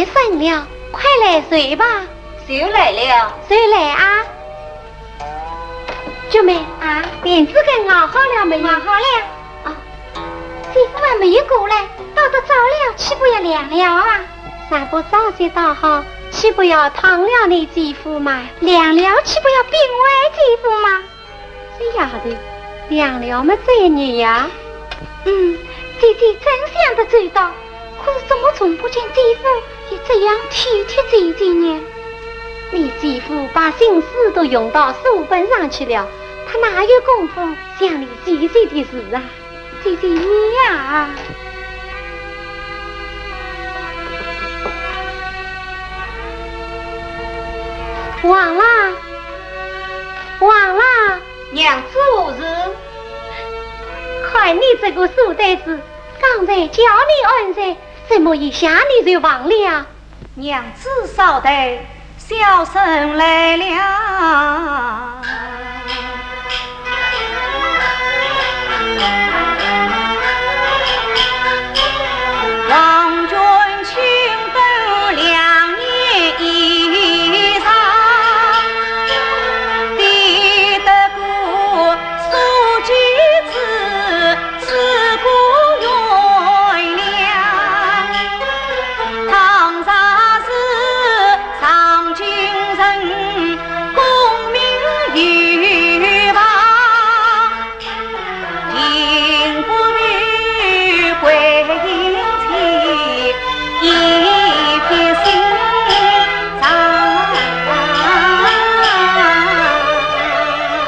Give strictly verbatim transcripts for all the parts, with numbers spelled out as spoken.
生了，快来坐吧。就来了。就来啊。 菊妹啊，莲子羹熬好了没有？熬好了。哦，姐夫还没有过来，到得早了，岂不要凉了啊？尚不早些倒好，岂不要烫了你姐夫嘛？凉了，岂不要冰坏姐夫嘛？这丫头，凉了么再热呀。嗯，姐姐真想得周到，可是怎么从不见姐夫也这样体贴姐姐呢？ 你姐夫把心思都用到书本上去了，他哪有功夫想你姐姐的事啊？姐姐你呀。王郎，王郎。娘子何事？看你这个书呆子，刚才叫你安睡，怎么一下你就忘了？ 娘子稍待，小生来了。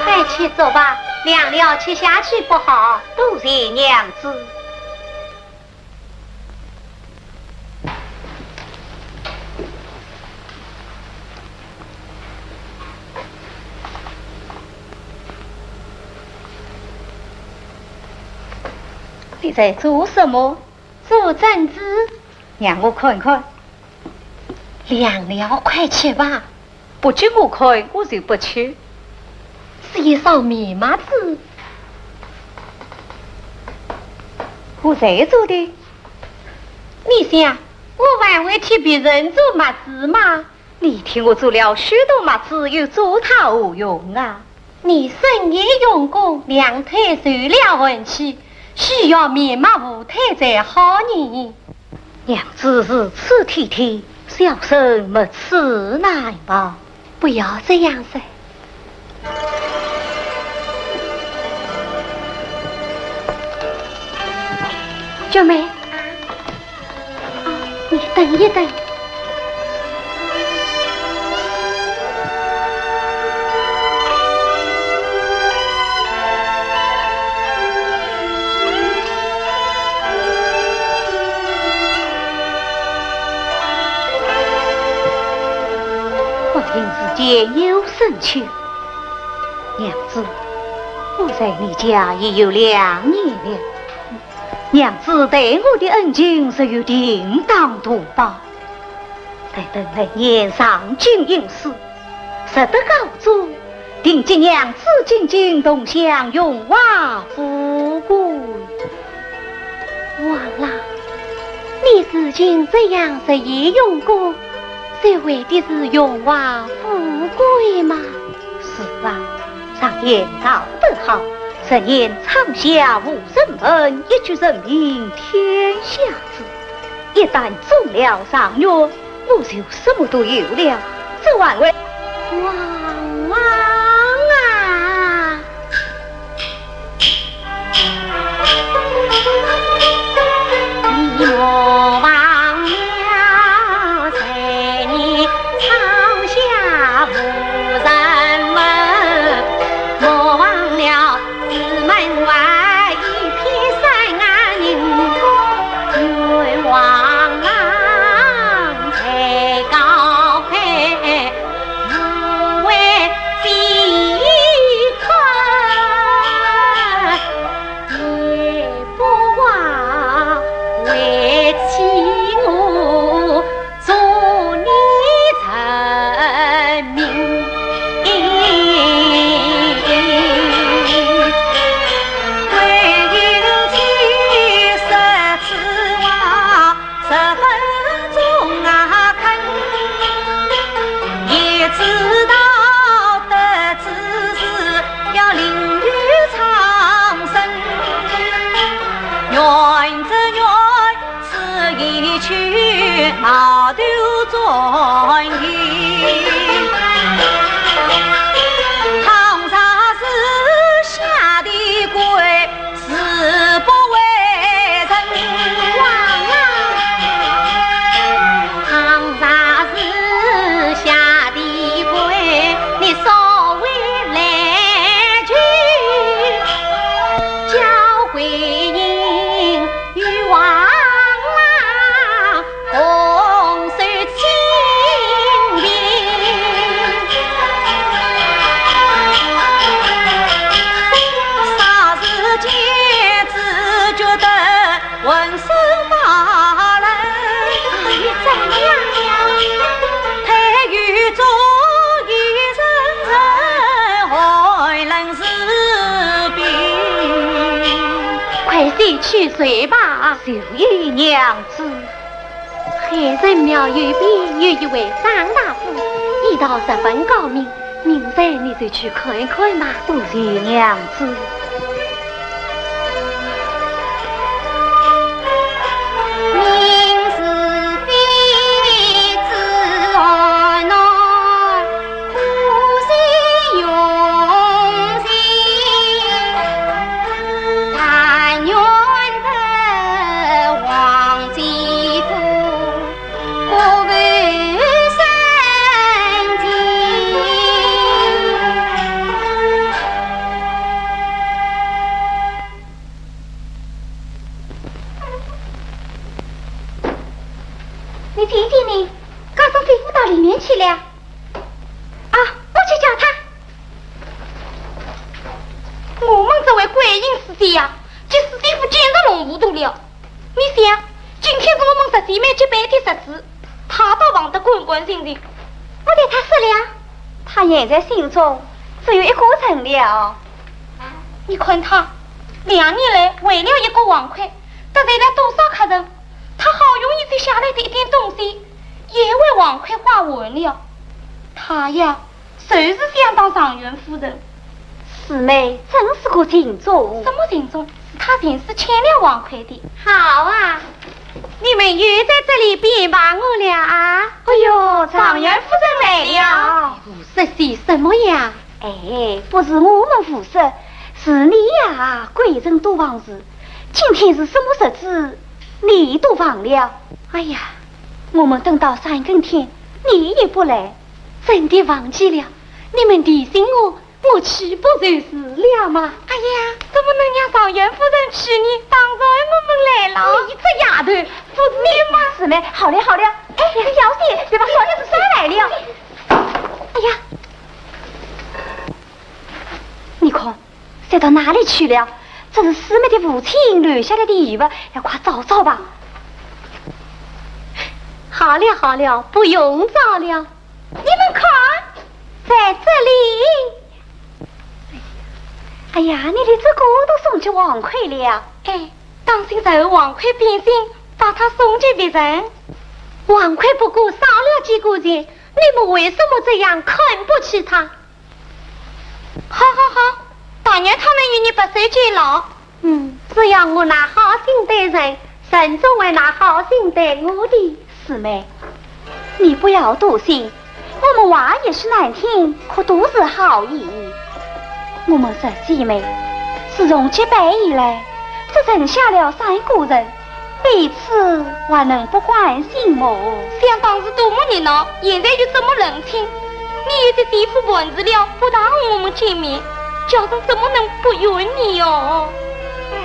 快去做吧，凉了吃下去不好。多谢娘子。 你在做什么？做针黹。让我看看。凉了，快吃吧。 不给我看，我就不吃。是一双棉袜子。我才做的。你想，我还会替别人做袜子吗？你替我做了许多袜子，又做它何用啊？你深夜用功，两腿受了寒气，需要棉袜护腿才好呢。 娘子如此体贴，小生没齿难忘。不要这样说。菊妹，啊，你等一等。 光阴似箭又逝去，娘子，我在你家已有两年了。娘子待我的恩情，实有定当图报。 待等来年上京应试，实得高中，定给娘子进京同享荣华富贵。王郎，你如今这样日夜用功，是为的是荣华富贵吗？是啊，常言道得好，十年窗下无人问，一举成名天下知。 一旦中了状元，我就什么都有了，这还会……王郎啊！你莫忘了，谁人窗下无人问，莫忘了 城门外，一片山河人家，冤枉郎才高飞，无为寒意。唐朝时下的跪，誓不为人。唐朝时下的跪，你所为来去，交桂英与王郎 同受清贫。霎时间只觉得浑身发冷。你怎样了？太有忠义人人，寒冷是冰。快些去睡吧。谢娘子。 海神庙右边有一位张大夫，医道十分高明，明日你就去看一看吧。多谢娘子。你姐姐呢？刚刚姐夫到里面去了。啊，我去叫他。我们这位桂英师姐呀，给师姐夫简直弄糊涂了。 你想，今天是我们十姐妹结拜的日子，她倒忘得干干净净。我对她说了，她现在心中只有一个人了。你看她，两年来为了一个王魁，得罪了多少客人，她好容易积下来的一点东西，也为王魁花完了。她呀， 就是想当状元夫人。师妹真是个情种。什么情种？是她前世欠了王魁的。好啊，你们又在这里编排我了啊？哎呦，状元夫人来了。胡说些什么呀？哎，不是我们胡说，是你呀，贵人多忘事。今天是什么日子，你都忘了？哎呀，我们等到三更天，你也不来。 真的忘记了，你们提醒我，我去不就是了吗？哎呀，怎么能让状元夫人去呢？当然我们来了。你这丫头，不是你吗？师妹，好了好了，哎，小姐，别把小娘子摔来了。哎呀，你看， 摔到哪里去了？这是师妹的父亲留下来的遗物，要快找找吧。好了好了，不用找了。你们看，在这里。哎呀，你连这个都送给王魁了。哎，当心日后王魁变心，把他送给别人。王魁不过少了几个钱，你们为什么这样看不起他？ 好好好，但愿他能与你白首偕老。嗯，只要我拿好心待人，人总会拿好心待我的。师妹，你不要多心，我们话也许难听，可都是好意。我们十姐妹，自从结拜以来，只剩下了三个人， 彼此还能不关心么？想当时多么热闹，现在又这么冷清。你已经地府办事了，不打我们见面，叫人怎么能不怨你哦？唉，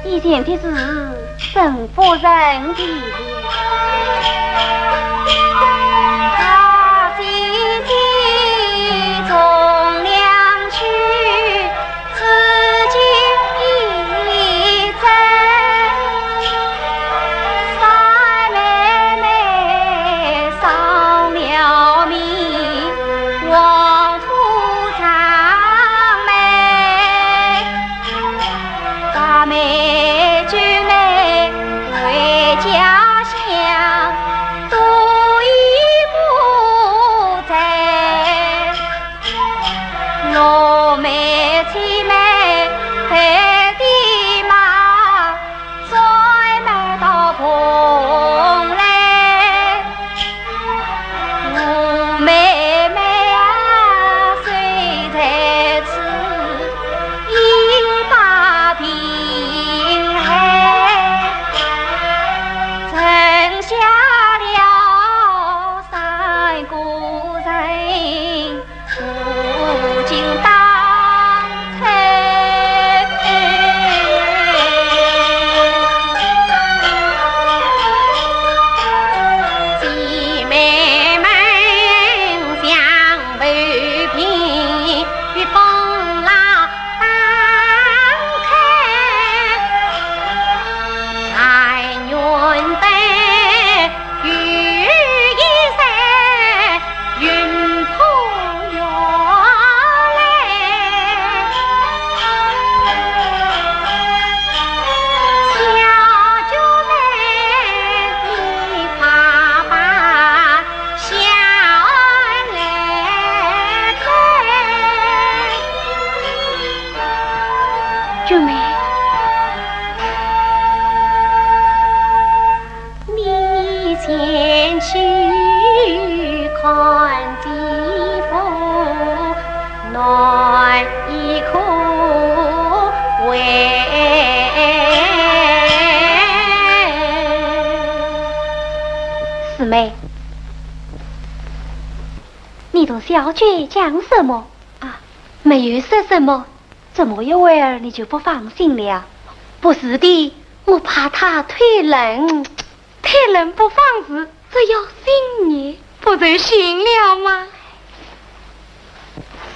以前的事，真不忍提了。啊，姐姐从良去， 自己一人，三妹妹上了面，黄土长妹，大妹九妹回家乡。去看地府，难以可回。四妹，你同小姐讲什么？啊，没有说什么。 这么一会儿你就不放心了？不是的，我怕她忒冷。忒冷不妨事，只要心热，不就行了吗？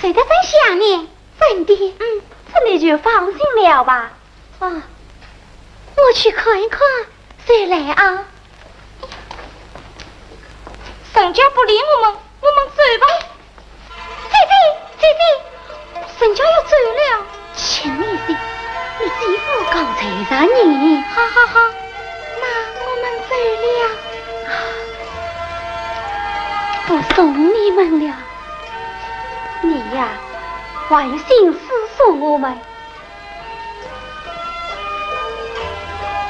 谁的真想你？真的？嗯，这你就放心了吧。啊，我去看一看，谁来啊？人家不理我们，我们走吧。 姐姐，姐姐，人家要走了。钱丽萍，你姐夫刚才让你。好好好，那我们走了。不送你们了。你呀，还有心思送我们？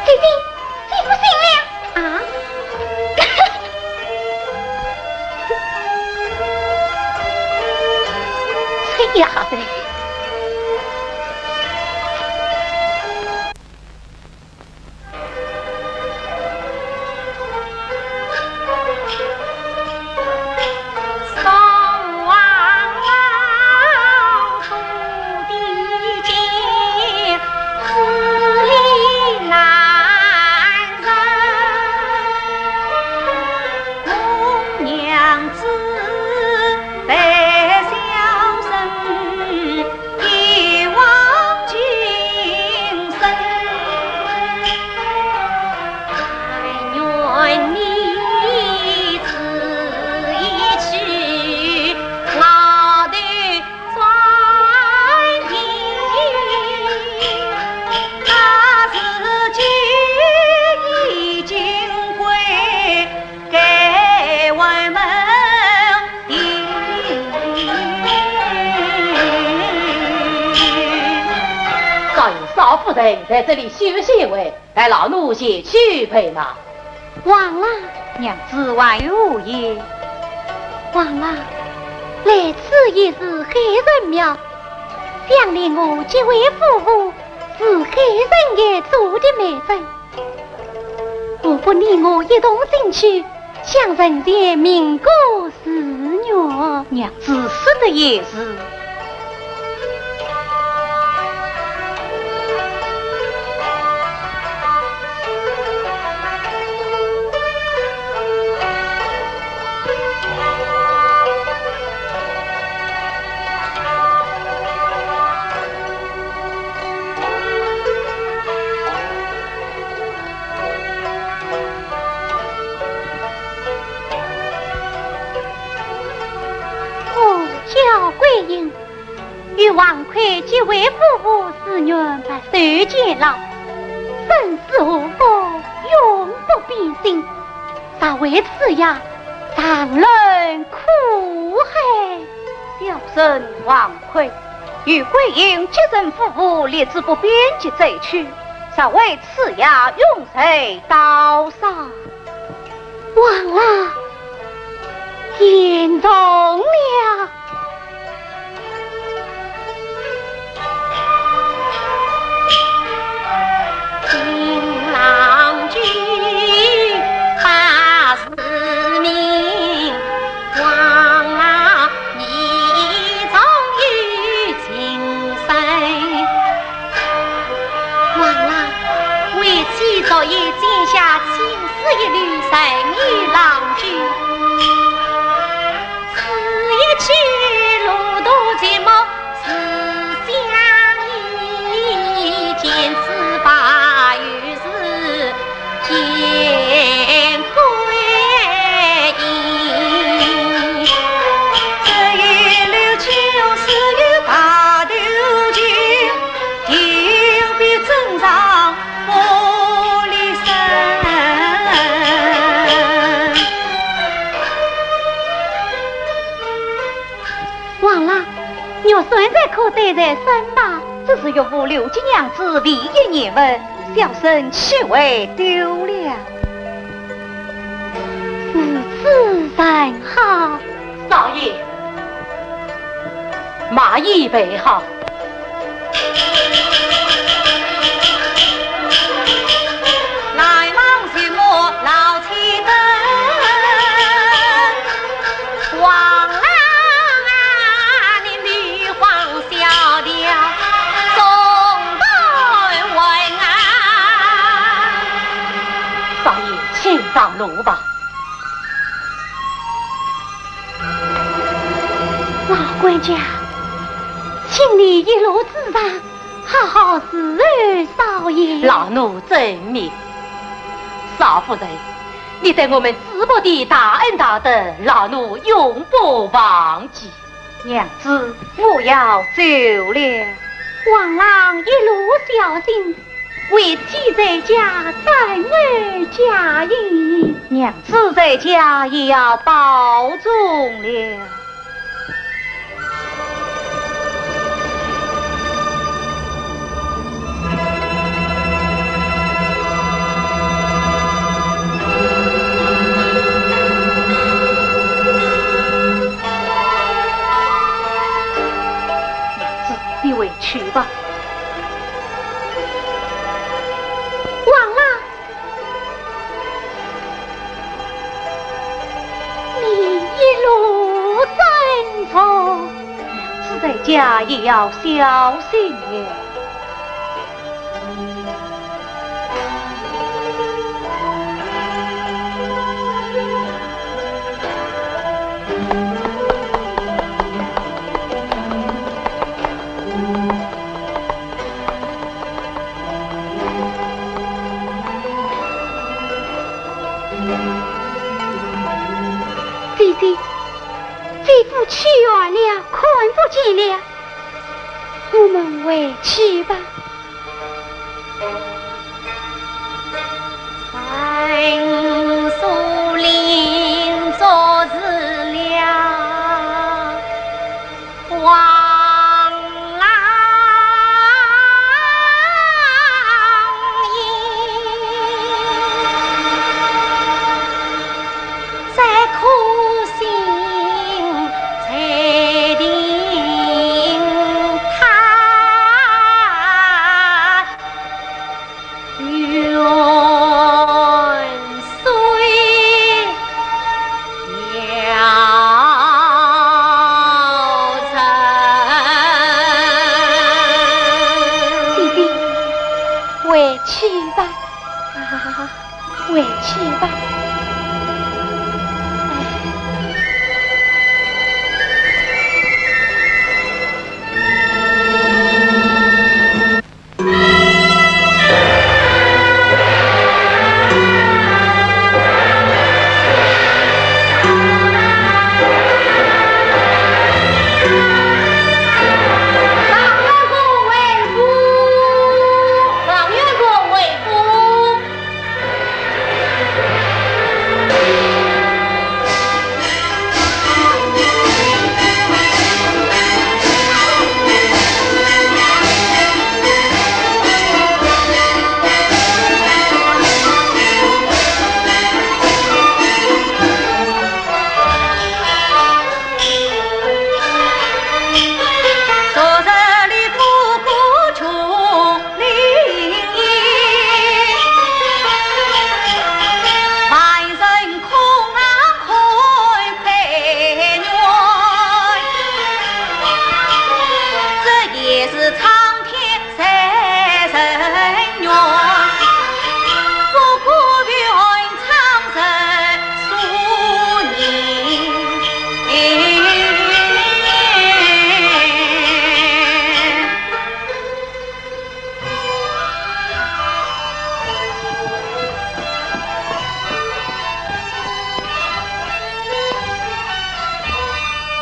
姐姐，姐夫醒了。啊？这丫头。 少爷、少夫人在这里休息一会，待老奴前去陪马。王郎。娘子还有何言？王郎，来此已是海神庙，想你我结为夫妇，是海神爷做的媒人。 何不你我一同进去，向神仙明个誓愿？娘子说的也是。 哦，敫桂英，与王魁结为夫妇，誓愿白首偕老，生死祸福永不变心。 若为此夜，常忍苦海。小生王魁，与桂英结成夫妇，立志不变节再娶，若为此夜，永垂刀梢。王郎，言重了。 新郎君把誓明，王郎你终有今生。王郎，为妻昨夜剪下青丝一缕，赠与郎君。 此一去路途寂寞是相依，见此白云是见归阴。只有柳青丝与白头巾，又比珍藏 玻璃身。王郎，玉扇才可戴在身吧？这是岳父留给娘子唯一念物，小生岂会丢了？如此马已备好。来望岳母老妻等，王郎啊，你女皇小调，送到问安。少爷，请上路吧。 老管家，请你一路之上，好好侍候少爷。老奴遵命。少夫人，你对我们主仆的大恩大德，老奴永不忘记。娘子，我要走了。王郎一路小心。 为妻在家，担儿嫁衣。娘子在家也要保重了。娘子，你回去吧。 王郎，你一路珍重。娘子在家也要小心点。 姐姐，姐夫去远了，看不见了，我们回去吧。 姐姐，回去吧。啊，回去吧。哎。 状元公回府，状元公回府。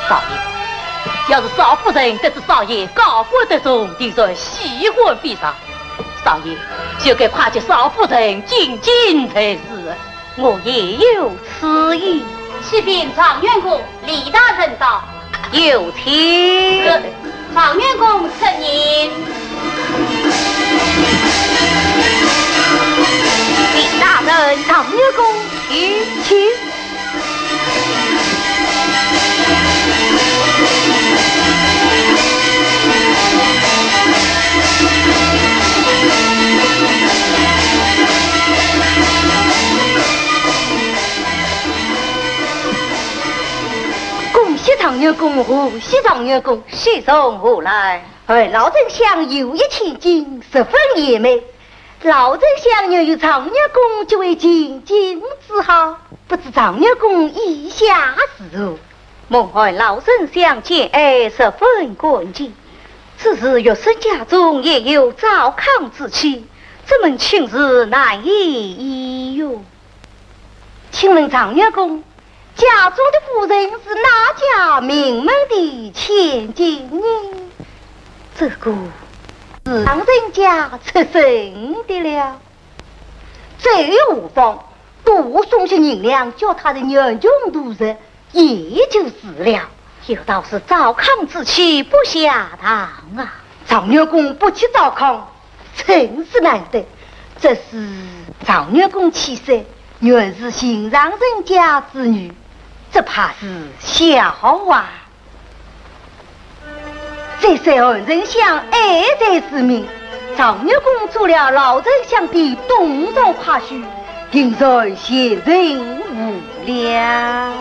少爷，要是少夫人得知少爷高官得中，定然喜欢非常。少爷，就该快接少夫人进京才是。 我也有此意。启禀状元公，李大人到。有请。是，状元公请。李大人。状元公。请，请。状元公贺喜状元公，喜从何来？哎，老丞相有一千金，十分贤美。老丞相愿与状元公结为千金之好，不知状元公意下如何？蒙恩老丞相见爱，十分感激。只是学生家中也有糟糠之妻，这门亲事难以依哟。请问状元公， 家中的夫人是哪家名门的千金呢？这个是让人家出身的了。这又无妨，多送些银两，叫他人忍穷度日，也就是了。有道是糟糠之妻不下堂啊。状元公不去糟糠， 真是难得。这是状元公妻室，原是寻常人家之女，这怕是笑话。这是老丞相爱才之名，状元公做了老丞相的东床花婿，定然贤人无量。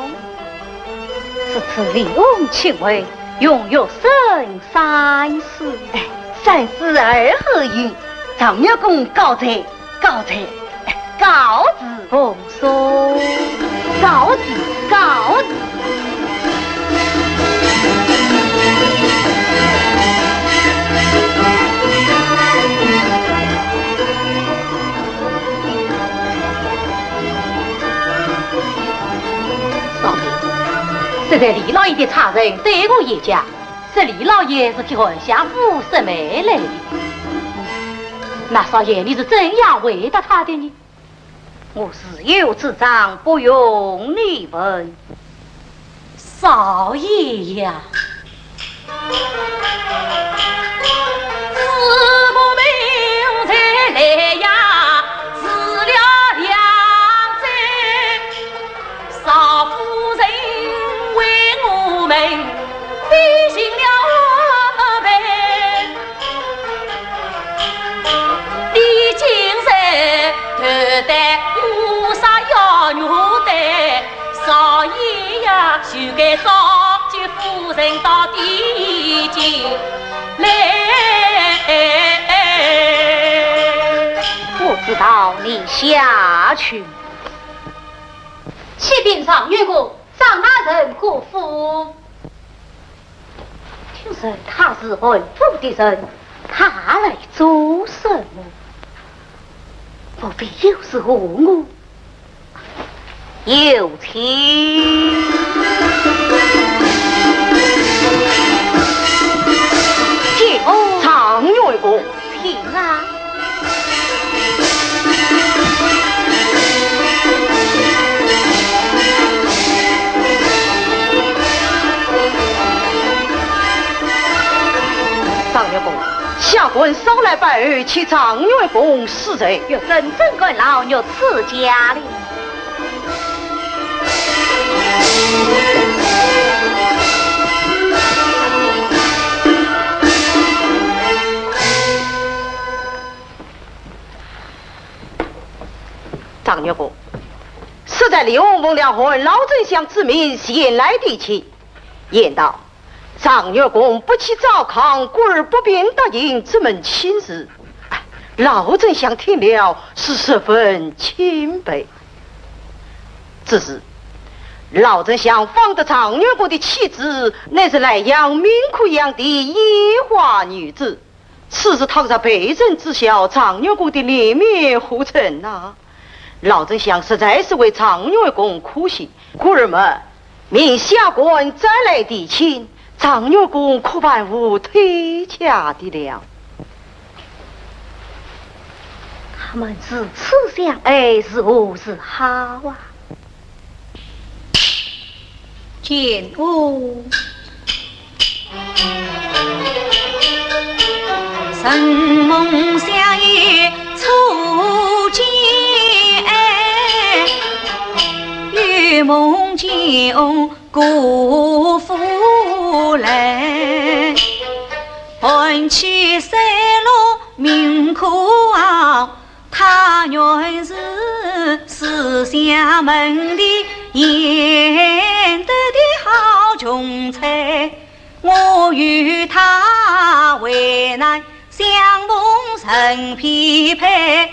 此次李翁请回，用学生三思。哎，三思而后行，状元公告罪，告罪，哎，告辞。奉送。告辞，告辞。少爷，这个李老爷的差人对我一讲， 说李老爷是替韩相府说媒来的。那少爷，你是怎样回答他的呢？我自有主张，不用你问。少爷呀，子不平才来呀，是了两罪。 少夫人为我们费尽了本，你今日投戴乌纱要玉带，少爷呀，就该早接夫人到地界来。我知道，你下去。 启禀状元公，张大人过府。听说他是韩府的人，他来做什么？莫非又是何物？有请。见过状元公。 请啊。状元公，下官少来拜候，请状元公恕罪。学生怎敢劳虐此家哩。 状元公，说在李翁奉了韩老丞相之命前来提亲，言道 状元公不去糟糠，故而不便答应这门亲事。哎，老丞相听了是十分钦佩。只是老丞相方得状元公的妻子乃是莱阳名科巷的烟花女子，此事倘若被人知晓，状元公的脸面何存呐？ 老丞相实在是为状元公可惜，故而嘛，命下官再来提亲，状元公可万无推却的了。他们如此相爱，如何是好啊？ 见我。承蒙相爷初见，又梦见我姑父来，寒气三落命苦熬， 他原是书香门第，贤德的好穷才。与他为难，相逢成匹配，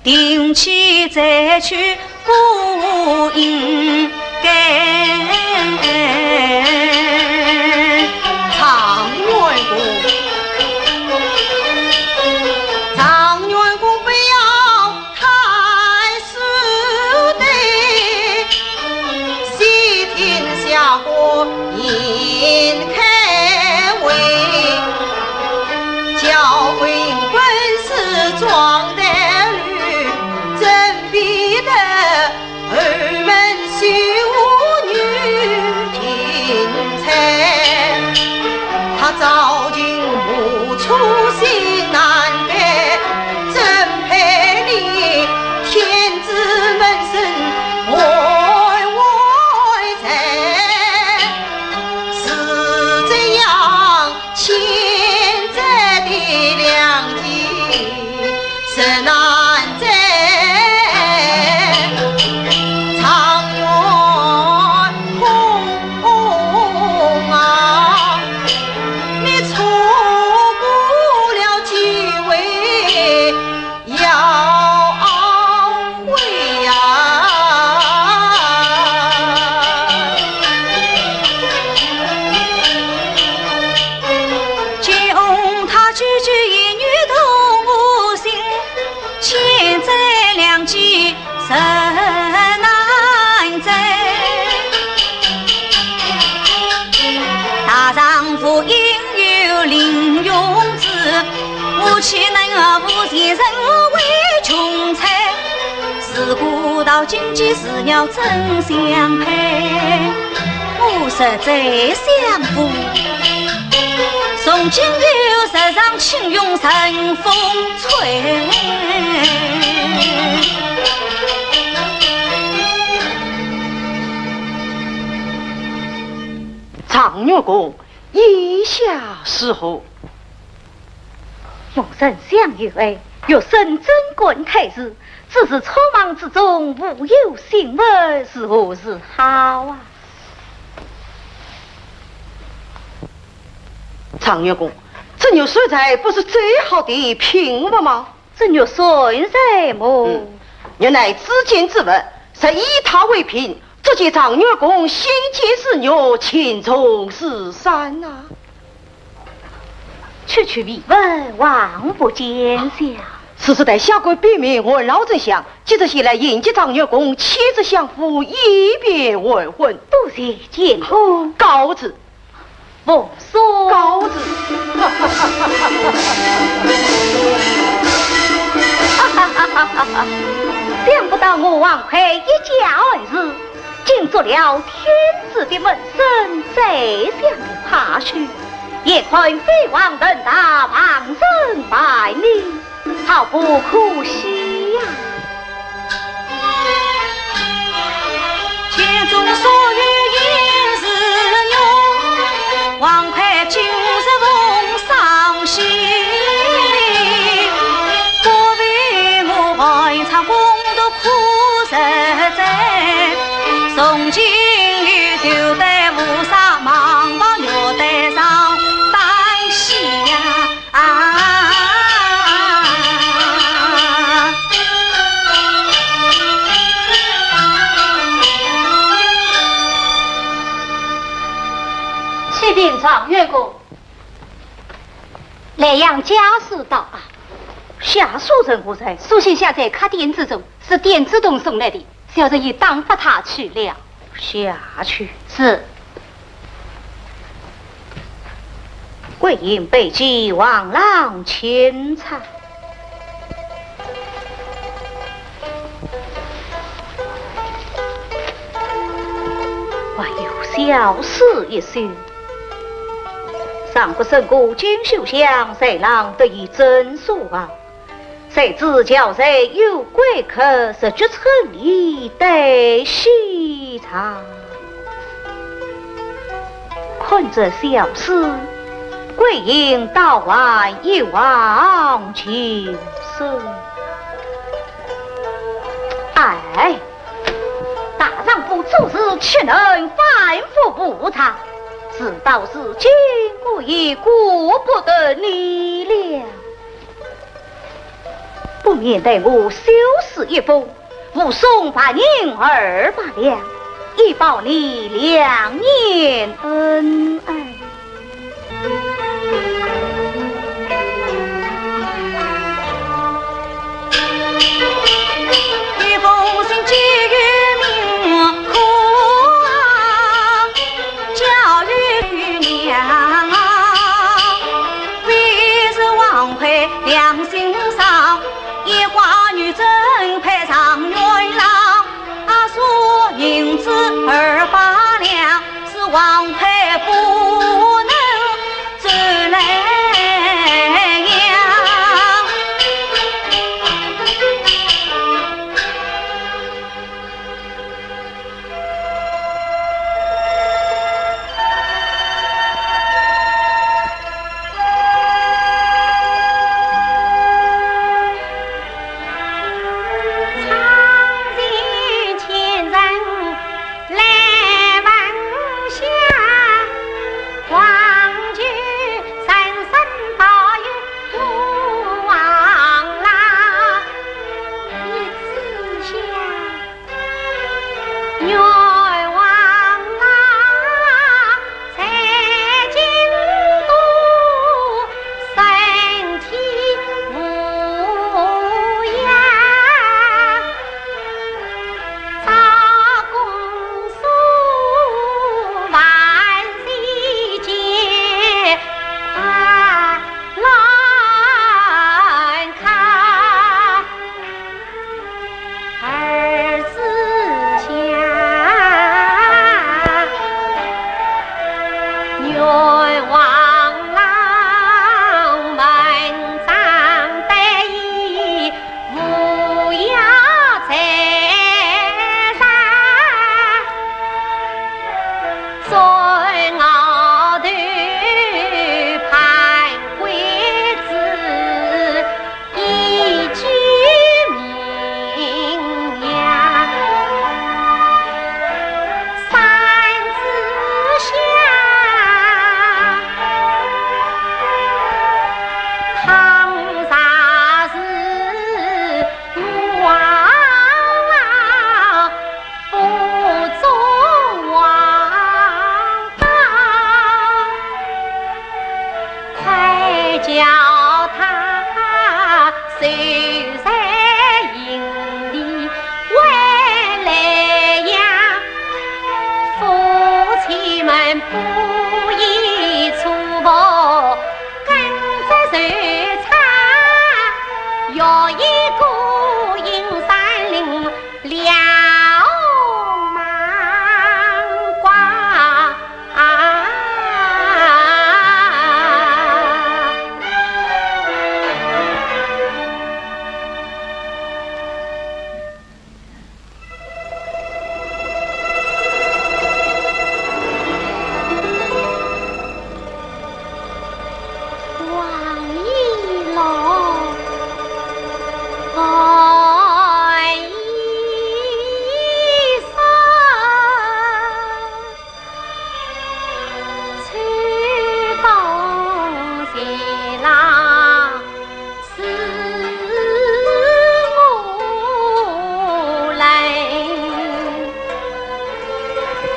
定期再去不应该。状元公，状元公不要 太师的，西天下个鄢开胃，教会本是装的绿，准备的后门绣女金钗。 他朝秦暮初心难改，怎配你天子门生换换才？是这样欠债的良机 实难再。状元公啊，你错过了机会要悔呀。 借红桃句句一语动我心，千载良机实难再。大丈夫应有临终志，我岂能负前生为穷才？ 自古到今几时了怎相配？我实在想不，从今以后日上青云顺风吹。状元公，意下如何？ 我仍想有爱，欲升贞观太子，只是匆忙之中无有信物，如何是好啊？状元公，这玉扇材不是最好的聘物吗？这玉扇材么？嗯，玉乃至坚之物，若以它为聘， 足见状元公心坚如玉，情重似山呐。区区微物，望不见笑。此事待下官禀明韩老丞相，即日前来迎接状元公，亲自相府，以便完婚。多谢监工。告辞。 奉送。告辞。想不到我王魁一介寒士，竟做了天子的门生，宰相的派系，也堪飞黄腾达，望尘万里。 好不可惜呀！天中所有应是玉，王魁今日奉上喜。不为我寒窗共度苦日子，从今以后就待无啥忙忙，玉带上担喜呀。 啊。启禀状元公，莱阳家书到啊。下书人何在？书信下在客店之中，是店主同送来的，小人已打发他去了。下去。是。 桂英备酒，王郎请茶。还有小诗一首。上不胜过锦绣香，在郎得意正书房。 谁知巧才有贵客，日久春意待西茶。看这小诗，桂英倒还一往情深。哎，大丈夫做事岂能反复无常？事到如今，我也顾不得你了。不免待我修书一封，武松白银二百两，以报你两年恩爱。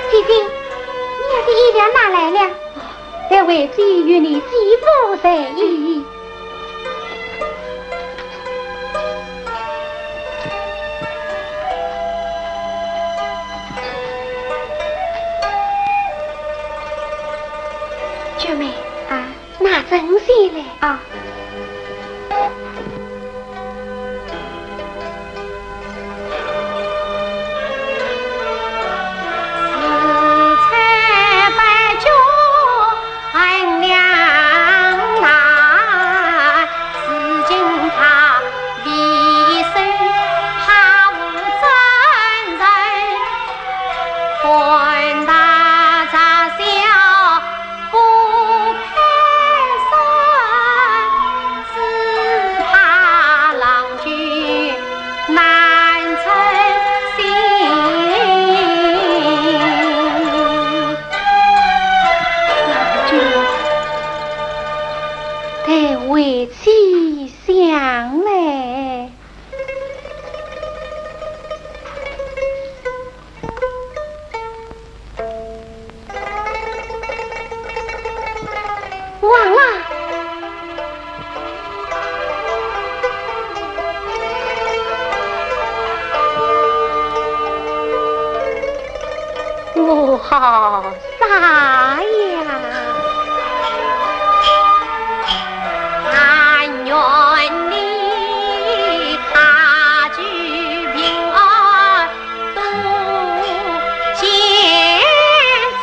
姐姐，你的衣料拿来了。待为姐与你姐夫在意。娟妹啊，拿针线来啊。啥呀？但愿你他居平安多健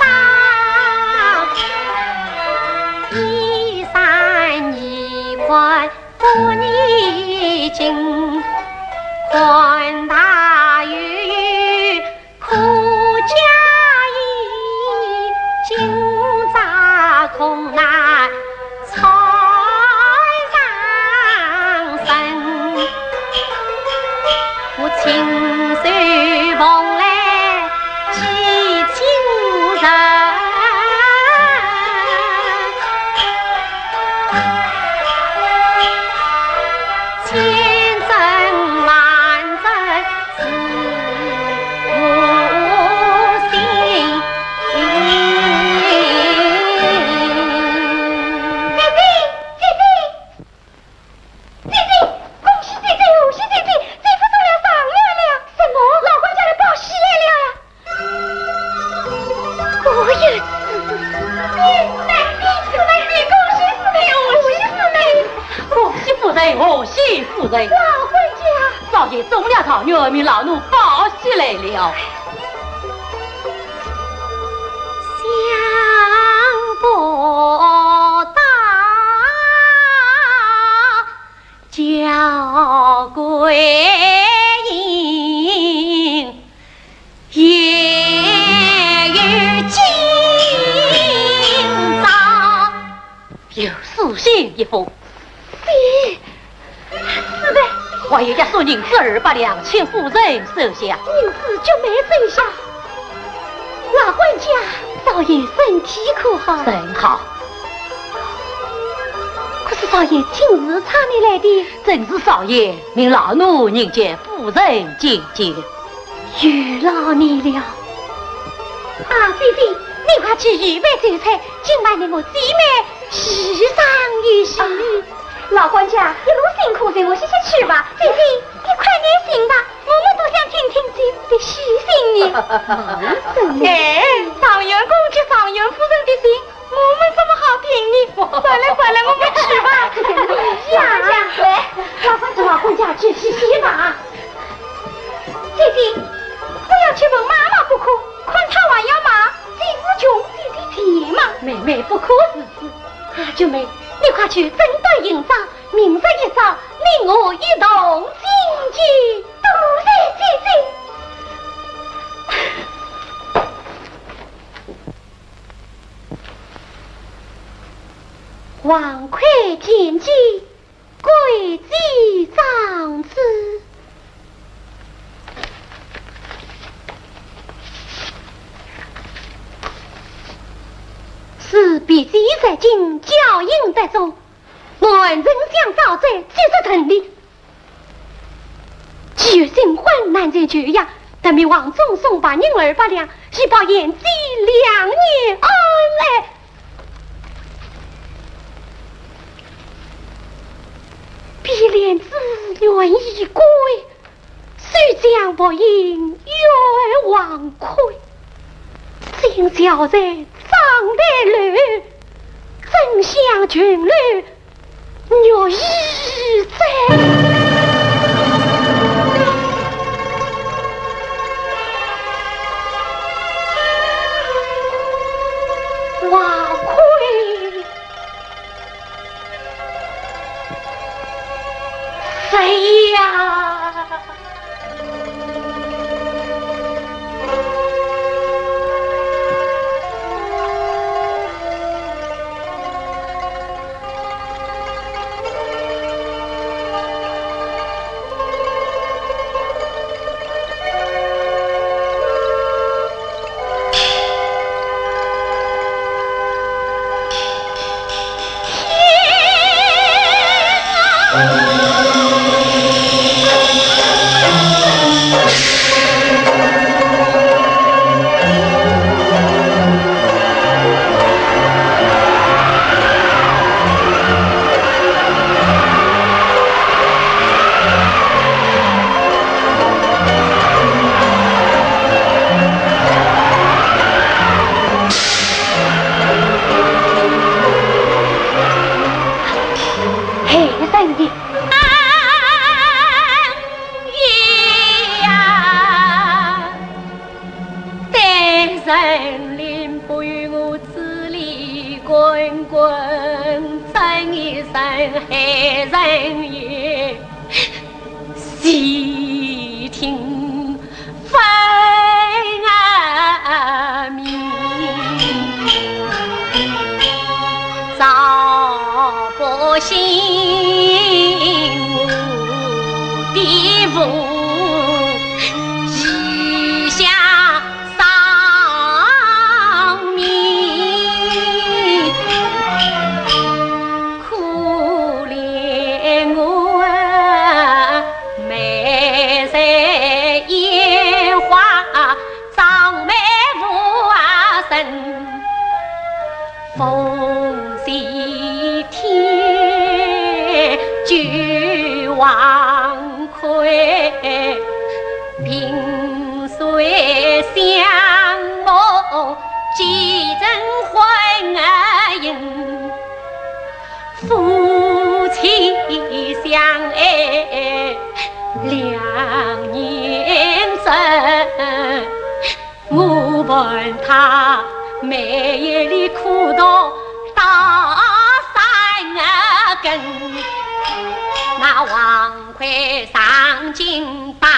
壮，衣衫宜宽不宜紧，宽大又有 可加衣，今朝恐难穿上身。我亲手缝来寄亲人。 千真万真是我心意。姐姐，姐姐，姐姐，恭喜姐姐，贺喜姐姐，姐夫中了状元了。什么？老官家来报喜来了呀？ 果然是。恭喜死了，恭喜死了，恭喜死了，恭喜死了，恭喜死了！恭喜夫人，恭喜夫人！老官家。少爷中了状元，命老奴报喜来了。想不到 娇贵人也有今朝。有书信一封。是，是的。还有押送银子二百两，请夫人收下。银子就没收下。 老官家，少爷身体可好？甚好。可是少爷请是差你来的？正是少爷命老奴迎接夫人进京。有劳你了。啊，姐姐，你快去预备酒菜，今晚你我姐妹喜上一喜。啊，老官家，一路辛苦，随我歇歇去吧。姐姐，你快点醒吧。 我们都想听听姐夫的喜讯呢。哎，状元公给状元夫人的信，我们怎么好听呢？算了算了，我们去吧。老官家，来，老官家，老官家去歇歇吧。姐姐，不要去问妈妈不可，看她还要骂姐夫穷，姐姐贱嘛。妹妹不可如此。啊，九妹，你快去整顿行装，明日一早，你我一同进京。 多谢姐姐。王魁见驾，跪接长子。是，卑职在京，教引得中，我恩人相招哉，举止登礼。 既有新婚难成旧呀，特命王忠送白银二百两，以报贤姐两年恩爱。比怜子愿已归，手将白银与王魁。今朝在章台楼，怎向琼楼 玉衣簪。王魁，谁呀？滚滚争一声，害人也，细听分明。赵伯兴，我的父，一向 丧命，可怜我啊，美人烟花长眉无啊人。 凤飞天，九王魁，萍水相逢，几人欢迎，夫妻相爱两年整。 我伴他每夜里苦读到三更，那王魁上京拜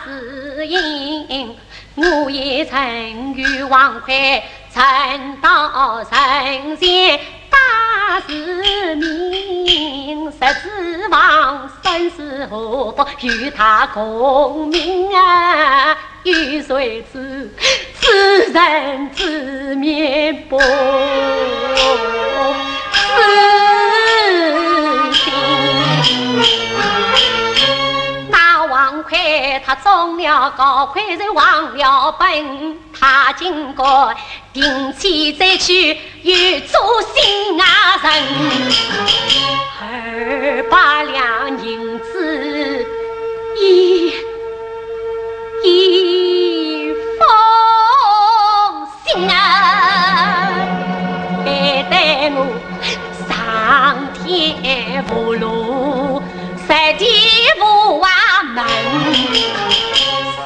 师宴，我也曾与王魁争到人前拜师名，实指望生死祸福与他共命啊。 有谁知，此人知面不知心。那王魁他中了高，魁人忘了本，他竟敢 定期再去又做新啊人，二百两银子一，一封信啊，害得我上天无路，下地无啊门，死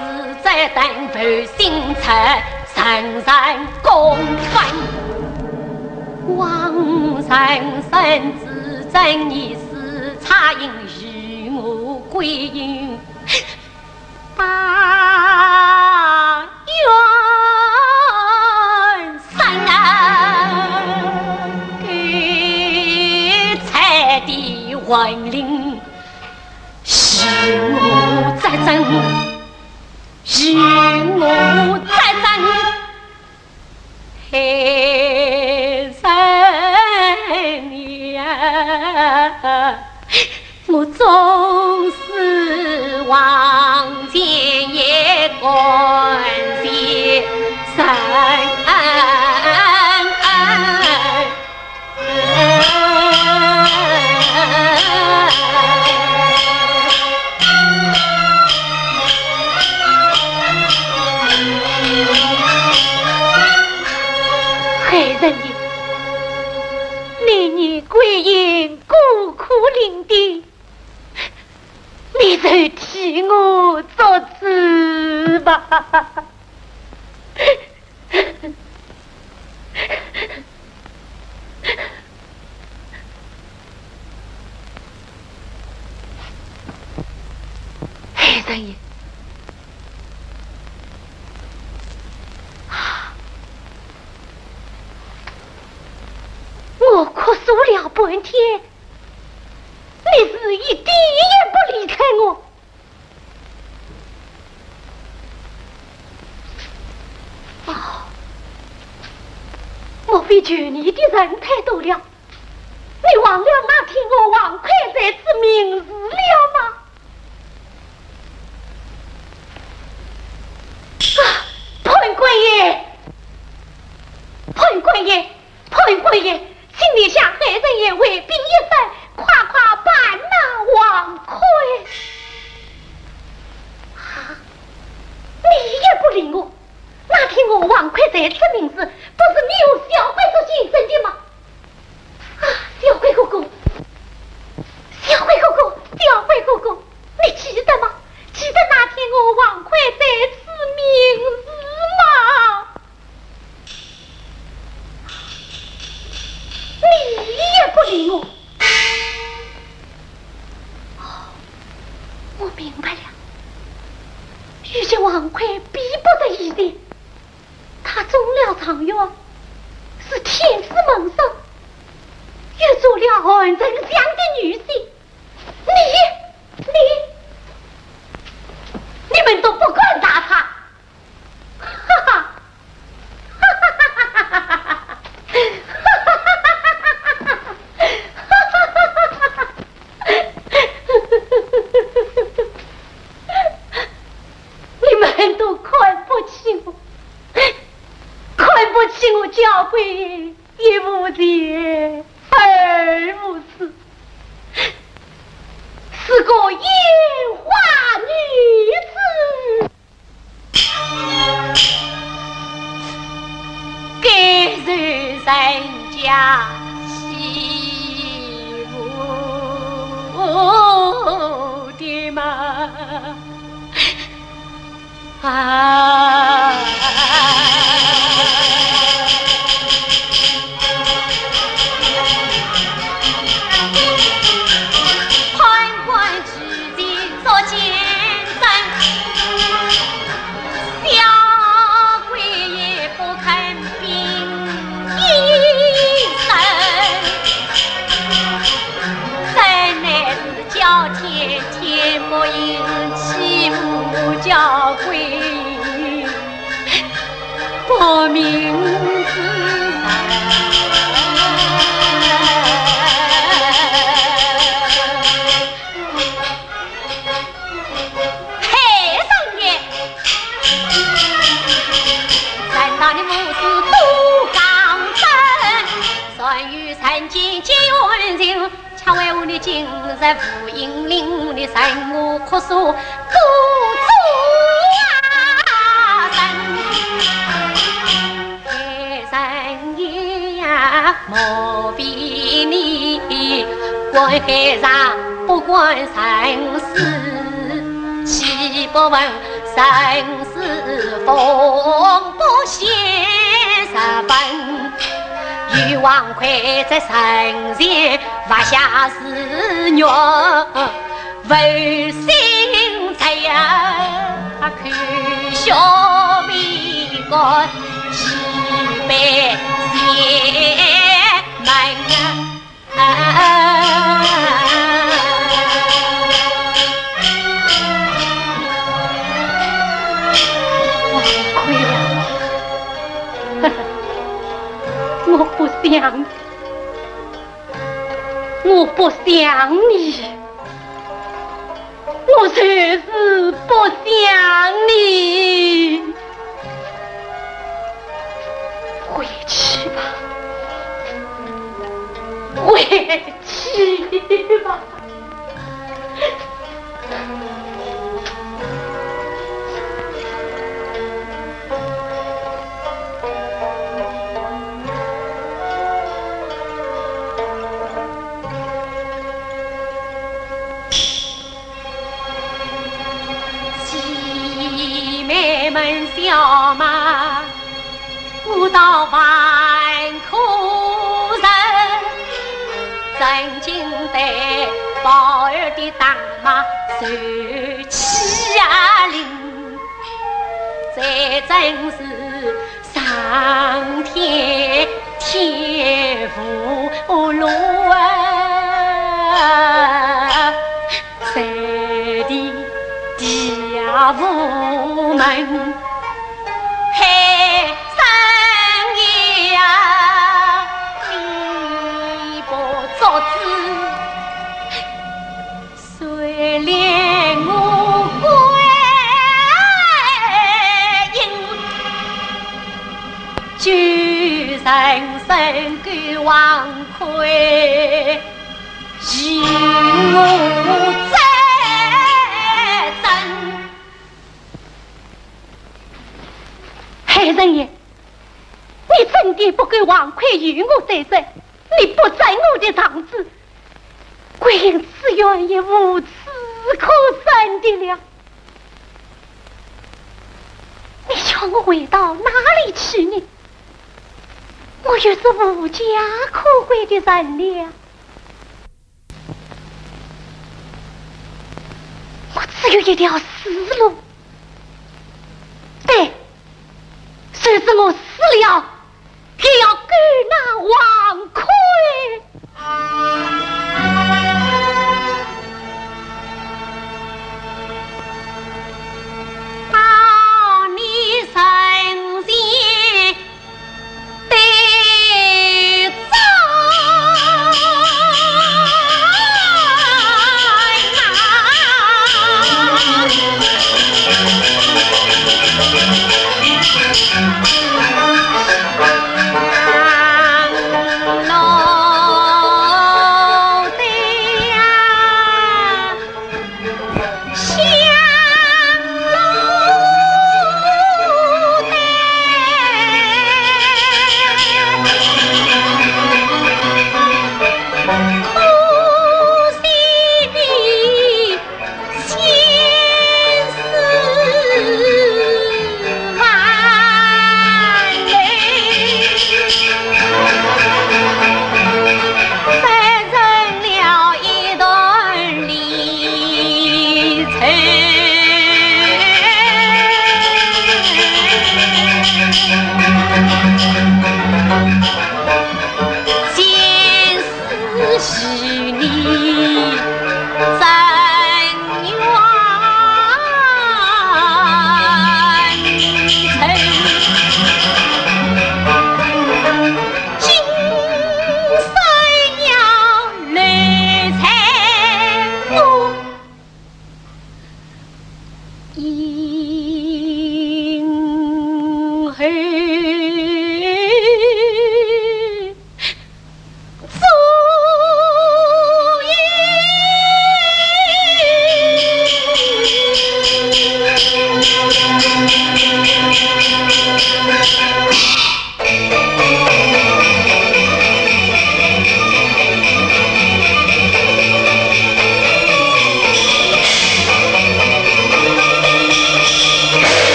者等不幸才 人人公愤。王人生子正义，是差人与我归隐，把冤伸啊，给在的魂灵，与我作证，与我作证。 黑人呀，我纵使往前也敢前身。 害人呀，你，你归隐孤苦伶仃，你就替我作主吧。 黑人呀，我哭诉了半天，你是一点也不理睬我。 哦，莫非求你的人太多了？你忘了那天我王魁在此盟誓了吗？啊，判官爷！判官爷！ 判官爷，请你向黑人爷回禀一声，快快办那王魁。啊，你也不理我。那天我王魁在此盟誓，不是你用小鬼做见证的吗？啊，小鬼哥哥，小鬼哥哥，小鬼哥哥，你记得吗？记得那天我王魁在此盟誓吗？ 你我。哦，我明白了。如今王魁比不得以前，他中了状元，是天子门生，又做了韩丞相的女婿。你，你，你们都不敢打他。 哈哈，哈哈哈哈哈哈！你们都看不起我，看不起我，家规一无钱，二无势，是个烟花女子。 该是人家欺负的嘛。啊！ 我不想，我不想你。 我就是不想你。回去吧，回去吧。 姐妹们笑骂，我道万科人，曾经对宝儿的打骂受欺凌，这真是 上天天无路啊，在地地也无门。嘿，生意啊，你不做主。 谁怜我归隐，救人生救王魁，与我再争。海神爷，你真的不够王魁与我再争？ 你不在我的场子，桂英此冤也无处可伸的了。你叫我回到哪里去呢？我又是无家可归的人了。只有一条死路。对，就是我死了，也要勾那王魁。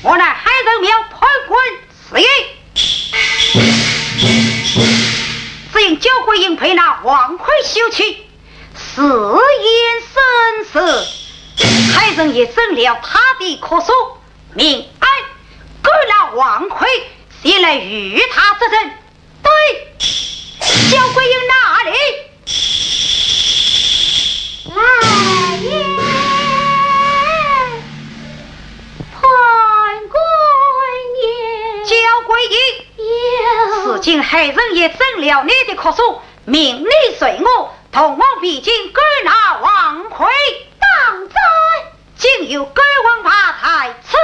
我乃海神庙判官 是也。只因焦桂英被那王魁休弃，自缢身死，海神爷准了他的哭诉，命俺勾那王魁前来与他作证。对，焦桂英哪里？ 老爷，判官爷。焦桂英。有。如今海神爷准了你的哭诉，命你随我同往汴京勾那王魁。当真？ 今有勾王牌在此。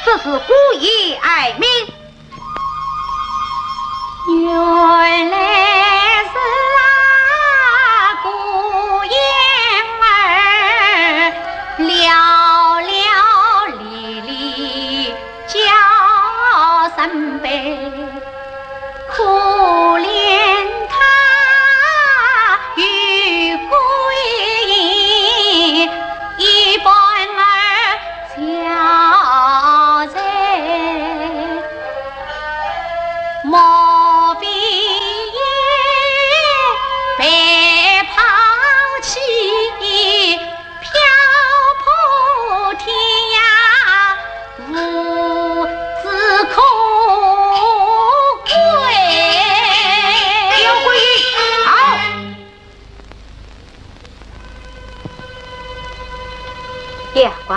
不是孤雁哀鸣。原来是啊，孤雁儿，寥寥离离叫声悲。 可怜他与归雁一般儿交在，莫非也被抛弃 漂泊天涯，无子可归。要归，好。丫鬟，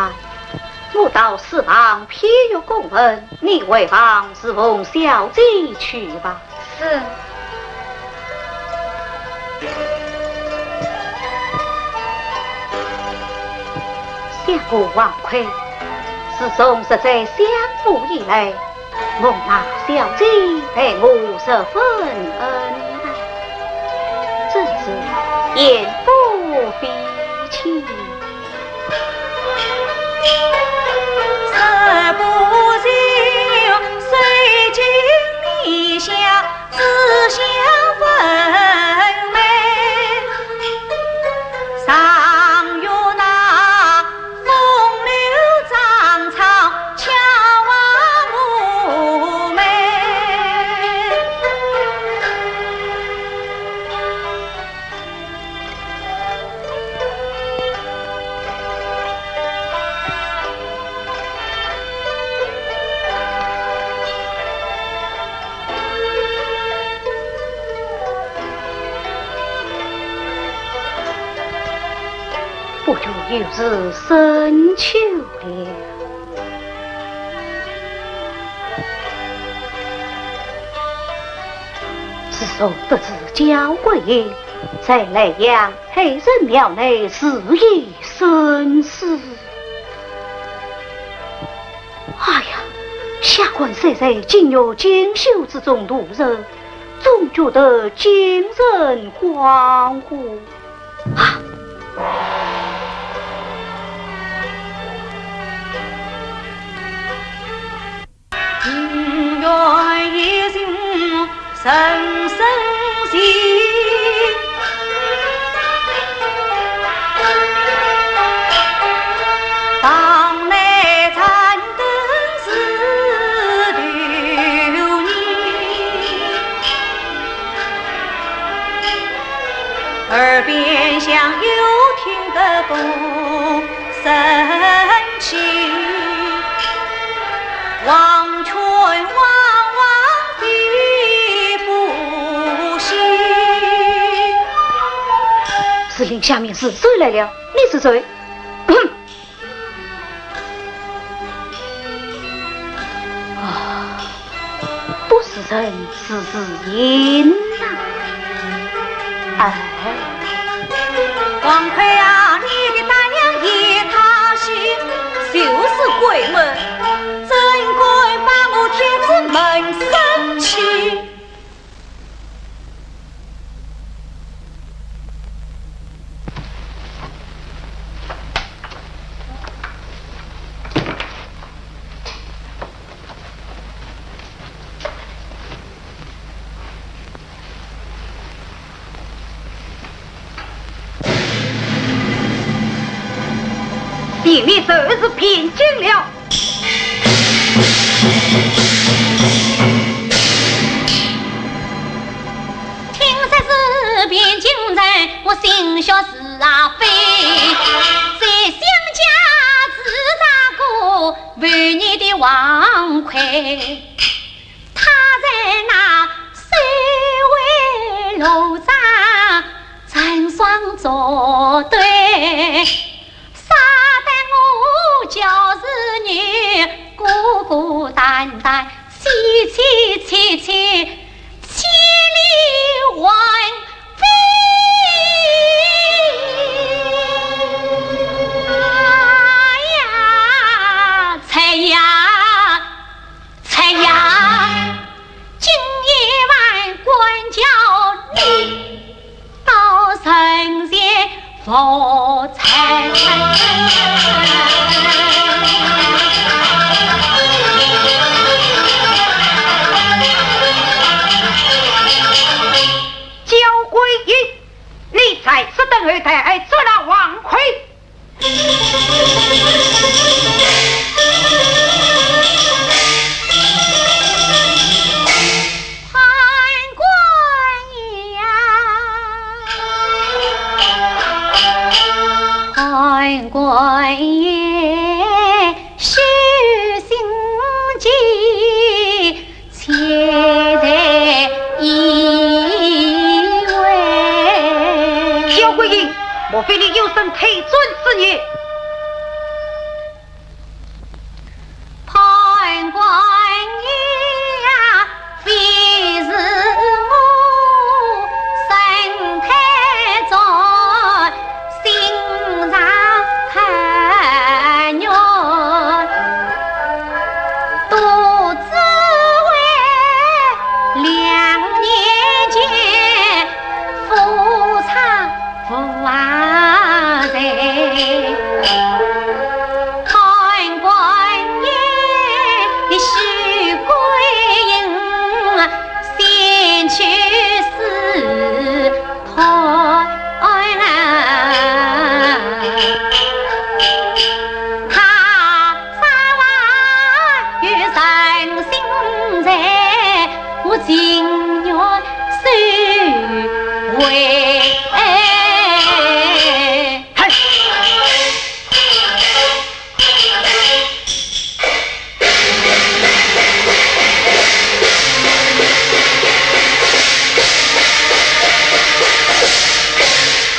我到书房批阅公文，你回房侍奉小姐去吧。 是。想我王魁，自从入赘相府以来，蒙那小姐待我十分恩爱，真是言不必期。 不觉又是深秋了。自从得知焦桂英在莱阳 海神庙内自缢身死。哎呀，下官虽在金玉锦绣之中度日，总觉得精神恍惚啊！ 情愿一心深深情，堂内残灯似丢银，耳边响又听得风 声起，黄泉汪汪飞不息。是令下面是谁来了？你是谁？ 啊，不是人，是，是影呐。哎。王魁啊，你的胆量也太小，就是闺门，怎敢把我贴至门生去？ 地面都是平静了。听说是汴京人，我心血是啊飞。在相家是那个叛逆的王魁，他在那水外路上成双作对。 杀得我就是你孤孤单单，凄凄切切，千里魂飞。哎呀，哎呀！焦桂英，你在此等候，待俺捉拿王魁。 焦桂英，莫非你有生退转之意？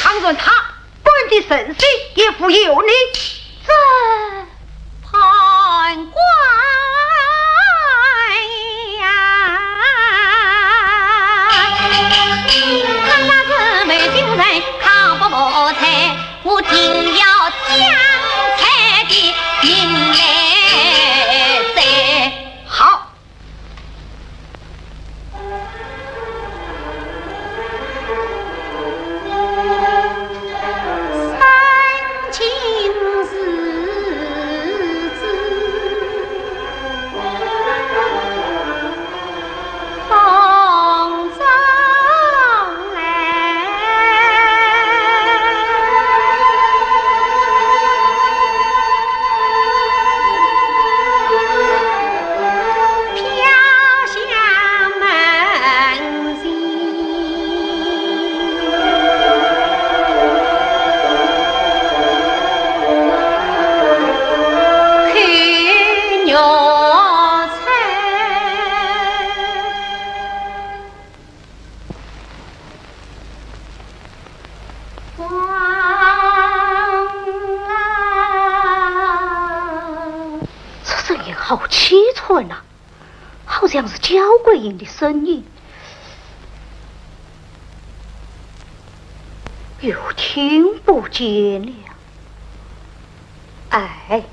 倘若他 本地圣贤也无有你。这判官呀，倘若是没精神，抗不过才，我定要将才的命来哉。好。 这声音好凄惨呐，好像是焦桂英的声音，又听不见了。哎，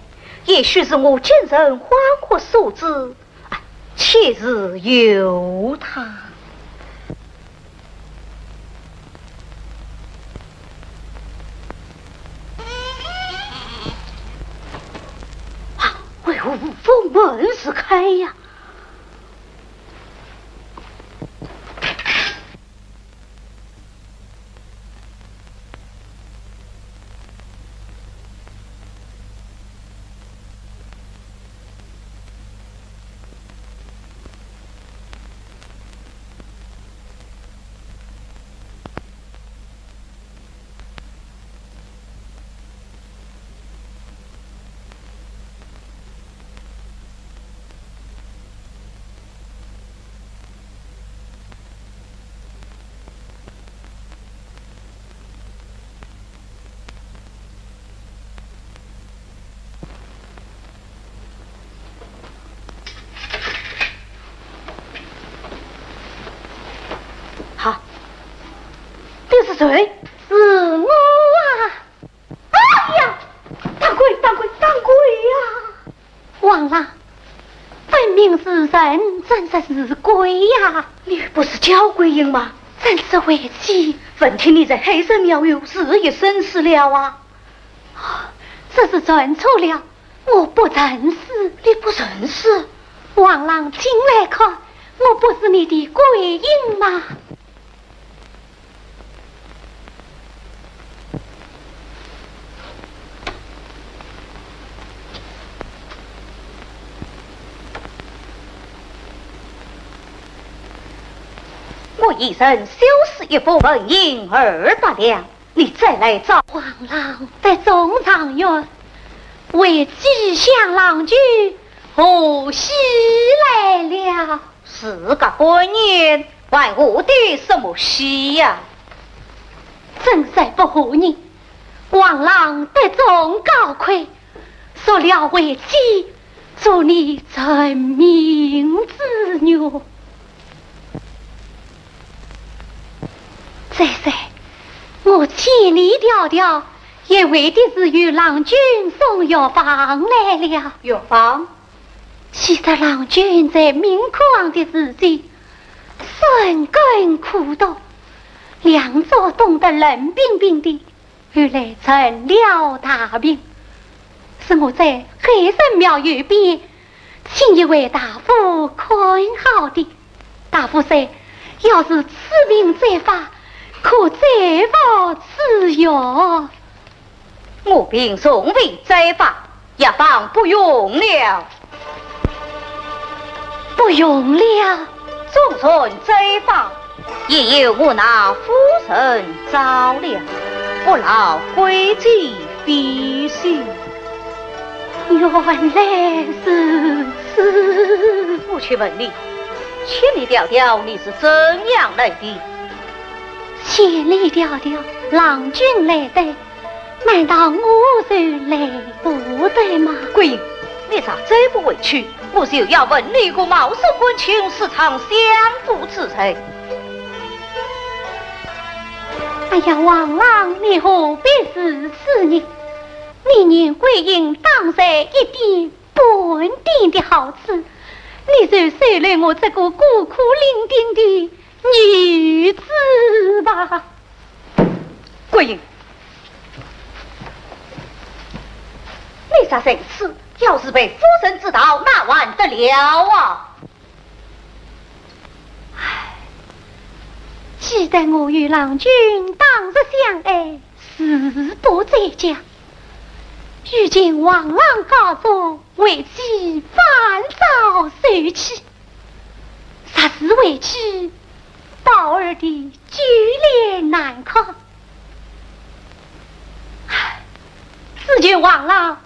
也许是我精神恍惚所致。 哎，且自由他。啊，为何无风门自开呀？ 好，你是谁？是我啊！哎呀，打鬼，打鬼，打鬼呀！ 王郎，分明是人，怎说是鬼呀？你不是焦桂英吗？怎说为妻？闻听你在海神庙有事，一身是了啊？这是认错了，我不认识。你不认识？王郎，请来看，我不是你的桂英吗？ 我一人修书一封，纹银二百两，你再来找。王郎得中状元，为妻向郎君贺喜来了。 事隔半年，还贺的什么喜呀？真是不和你，王郎得中高魁，受了为妻，助你成名之愿。再说，我千里迢迢，也为的是与郎君送药方来了。药方？ 其实郎君在明窟浪的时节，深耕苦读，两足冻得冷冰冰的，后来成了大病，是我在海神庙右边请一位大夫看好的。大夫说，要是此病再发，可再服此药。 我病从未再发，药方不用了。不用了？纵然再发，也由我那夫人找了，不劳桂姐费心。原来如此。我且问你，千里迢迢你是怎样来的？千里迢迢，郎君来得 难道我就来不得吗？桂英，你若再不回去，我就要问你个冒充官亲私藏相府之罪。哎呀，王郎，你何必如此呢？你念桂英当在一点半点的好处，你就收留我这个孤苦伶仃的女子吧。 桂英，你这人是，要是被夫人知道，那还得了啊？唉，记得我与郎君当日相爱，誓不再嫁。如今王郎高中，为妻烦躁受气， 实是为妻宝儿的举脸难看。唉，只求王郎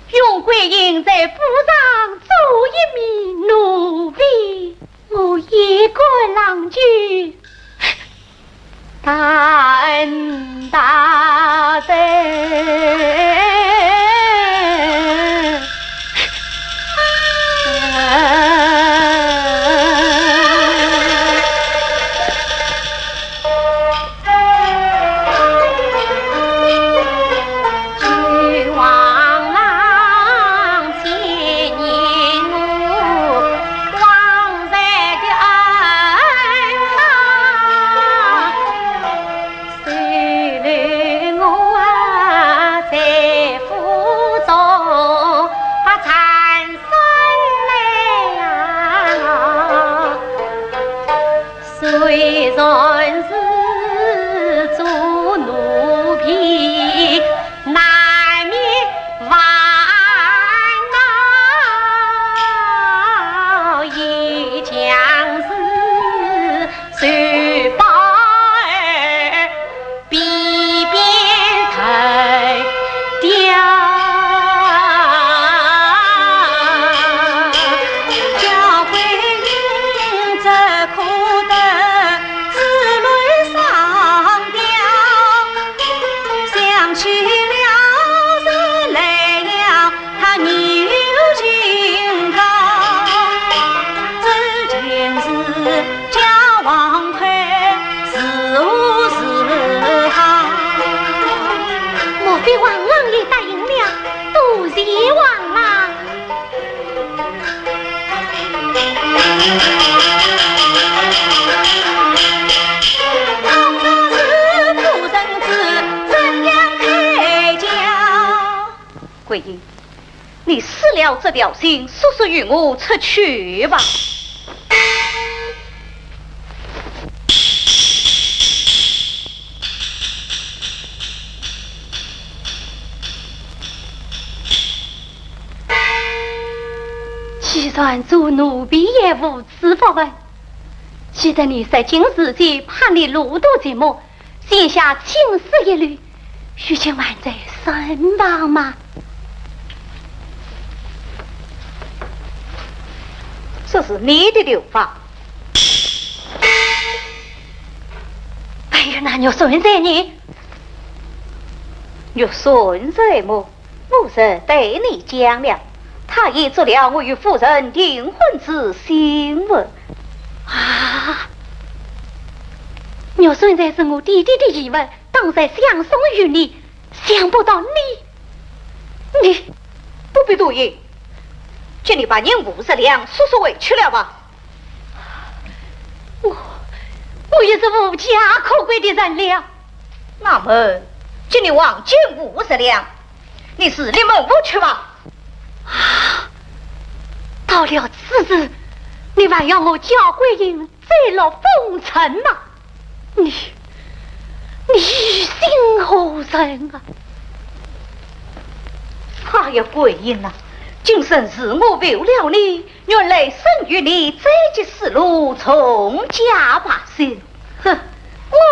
容桂英在府上做一名奴婢，我也甘郎君 大恩大德。莫非王郎也答应了？多谢王郎。桂英，你撕了这条信，速速与我出去吧。 既然做奴婢也无此福分，记得你入京时节怕你路途寂寞，写下请帖一律，如今还在身旁吗？这是你的头发。哎呀，那玉扇才呢？玉扇才么？ 我是对你讲了，他已做了我与夫人订婚之信物。啊，玉扇才是我爹爹的遗物，当然相送于你，想不到你，你……不必多言，叫你把银五十两速速回去了吧。我……我已是无家可归的人了。那么，叫你还银五十两， 你自立门户去吧。啊，到了此时，你还要我焦桂英再落风尘吗？你……你于心何忍啊？哎呀，桂英啊，今生是我负了你， 愿来生与你再结丝路，重加白首。哼，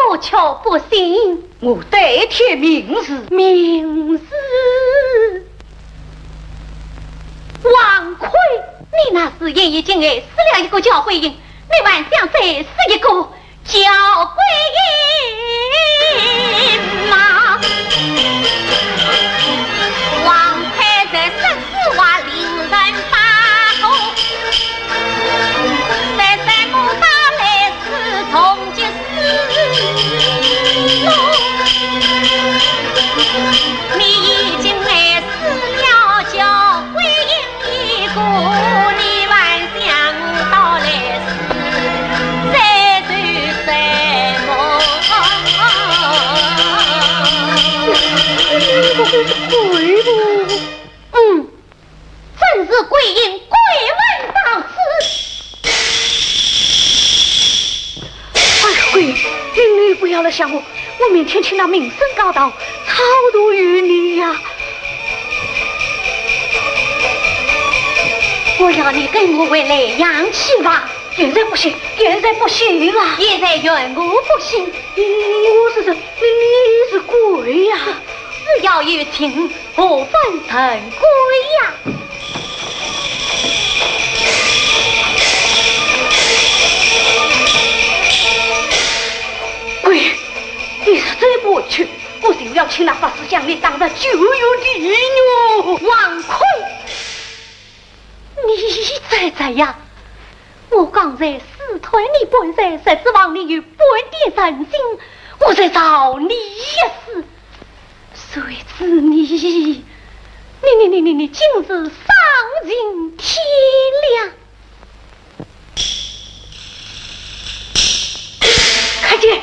我却不信。我对天盟誓。盟誓？王魁，你那时已经害死了一个焦桂英，你还想再死一个 焦桂英啊，王魁在生死外令人把控，在山谷到来世重结丝路。你已经害死了焦桂英 一个，你还想到来世再做什么？这是鬼不？嗯，真是桂英鬼魂到此。哎呀，桂英，你，你不要来想我， 我明天请那名僧高道超度于你呀。我要你跟我回莱阳去吧。现在不行，现在不行啊。现在怨我不行。嗯，我是人，你，你是鬼呀。只要有情，何分人鬼呀？ 鬼，你实在不回去，我就要请那法师将你打入九幽地狱。王魁，你才才呀！我刚才试探你半日，实指望你有半点人心，我才饶你一死。谁知你，你，你，你，你，你竟是丧尽天良！ 快点！